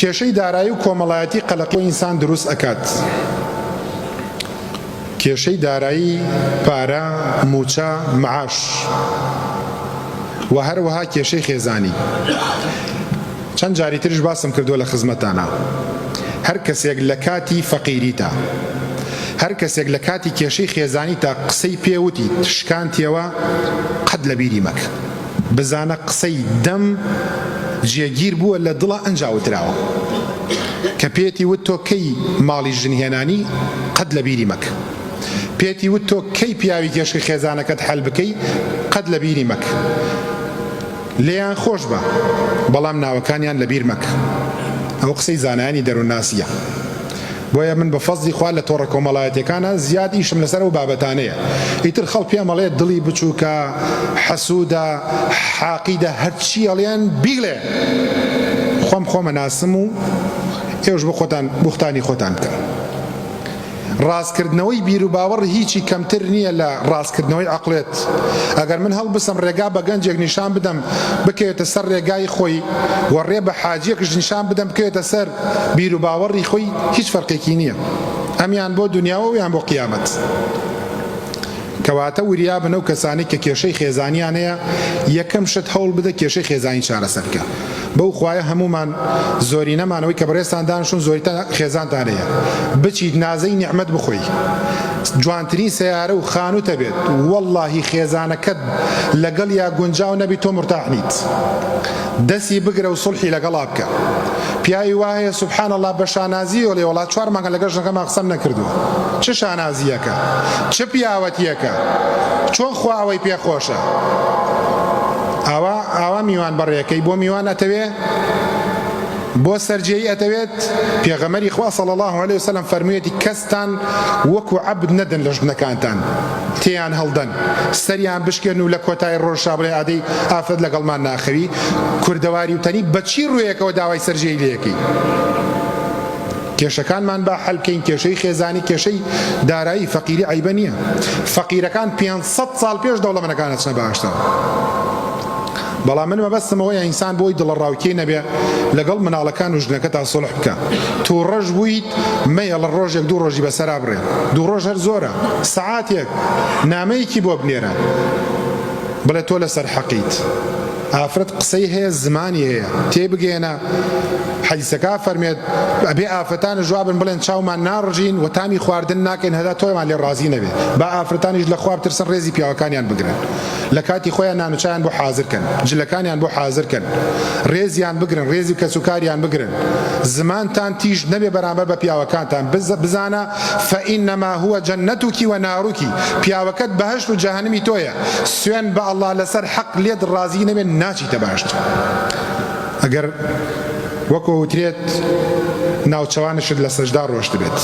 کێشەی دارایی و کۆمەڵایەتی قەلەقی بۆ ئینسان دروست ئەکات. کێشەی دارایی، پارە، مووچە، معاش و هەروەها کێشەی خێزانی. چەند جاری تریش باسم کردووە لە خزمەتتانا. هەر کەسێک لە کاتی فەقیریتا، هەر کەسێک لە کاتی کێشەی خێزانیتا قسەی پێ وتیت شکانتیەوە، قەت لە بیری مەکە. بزانە قسەی دەم جێگیر بووە لە دڵا ئەنجا وتراوە. کە پێتی وت تۆ کەی ماڵی ژن هێنانی قەت لە بیری مەکە. پێتی وت تۆ کەی پیاوی کێشەی خێزانەکەت حەل بکەی قەت لە بیری مەکە. لێیان خۆش بە بەڵام ناوەکانیان لە بیر مەکە. ئەوە قسەی زانایانی دەروونناسییە. بۆیە من بە فەزلی خوا لە تۆڕە کۆمەڵایەتیەکانا زیاد ئیشم لەسەر ئەو بابەتانەیە ئیتر خەڵک پێم ئەڵێ دڵی بچوکە حەسودە حاقیدە هەرچی ئەڵێن بیڵێ خۆم خۆمە ناسم و ئێوەش بۆ خۆتان بوختانی خۆتان بکەن. ڕاستکردنەوەی بیروباوەڕ هیچی کەمتر نییە لە ڕاستکردنەوەی عەقڵێت. ئەگەر من هەڵبسم ڕێگا بە گەنجێک نیشان بدەم بکەوێتە سەر ڕێگای خۆی و ڕێ بە حاجیەکش نیشان بدەم بکەوێتە سەر بیروباوەڕی خۆی هیچ فەرقێکی نییە ئەمیان بۆ دونیا و ئەویان بۆ قیامەت. کەواتە وریابن ئەو کەسانەی کە کێشەی خێزانیان هەیە یەکەم شت هەوڵ بدە کێشەی خێزانی چارەسەر بکە بەو خوایە هەموومان زۆرینەمان ئەوەی کە بەڕێزتان دانشتوون زۆریتان خێزانتان هەیە بچیت نازەی نیعمەت بخۆی جوانترین سەیارە و خانووت هەبێت وەڵڵاهی خێزانەکەت لەگەڵیا گونجاو نەبی تۆ مورتاح نیت دەسی بگرە و سوڵحی لەگەڵا بکە پیاوی وا هەیە سبحان اللە بە شانازیەوە ئەڵێ وەڵا چوار مانگە لەگەڵ ژنەکەما قسەم نەکردووە چ شانازیەکە چ پیاوەتیەکە چۆن خوا ئەوەی پێ خۆشە ئاوا ئاوا میوان بەڕێکەی بۆ میوان ئەتەوێ بۆ سەرجێی ئەتەوێت پێغەمەری خوا صلی الله علیه وسلم فەرموویەتی کەستان وەکو عەبد نەدەن لە ژنەکانتان تێیان هەڵدەن سەریان بشکێن و لە کۆتایی ڕۆژشا بڵێ ئادەی ئافرەت لەگەڵمان ناخەوی کوردەواری و تەنی بە چی ڕوویەکەوە داوای سەرجێی لێکەی کێشەکانمان با حەل بکەین کێشەی خێزانی کێشەی دارایی فەقیری عەیبە نییە فەقیرەکان 500 ساڵ پێش دەوڵەمەنەکان ئەچنە بەهەشتەوە بەڵام من مەبەستم ئەوەیە ئینسان بۆی دڵەڕاوکێی نەبێ لەگەڵ مناڵەکان و ژنەکەتا سوڵح بکە توڕەش بوویت مەیەڵە ڕۆژێک دوو ڕۆژی بەسەرا بڕێ دوو ڕۆژ هەر زۆرە سەعاتێک نامەیەکی بۆ بنێرە بڵێ تۆ لەسەر حەقیت ئافرەت قسەی هەیە زمانی هەیە تێبگەیەنە حەدیسەکە فەرمێت ئەبێ ئافرەتانش وابن بڵێن چاومان ناڕژین و تامی خواردن ناکەین هەتا تۆمان لێ ڕازی نەبێ با ئافرەتانیش لە خوا بترسن ڕێزی پیاوەکانیان بگرن لە کاتی خۆیان نان و چایان بۆ حازر کەن، جلەکانیان بۆ حازر کەن، ڕێزیان بگرن، ڕێزی کەسوکاریان بگرن، زمانتان تیژ نەبێ بەرامبەر بە پیاوەکانتان، بزانە فانما هو جنتک و نارک، پیاوەکەت بەهەشت و جەهەنمی تۆیە، سوێن بە اللە لەسەر حەق لێت ڕازی نەبێ ناچیتە بەهەشت. ئەگەر وەک ئەوترێت ناوچەوانشت لە سەجدا ڕۆشتبێت.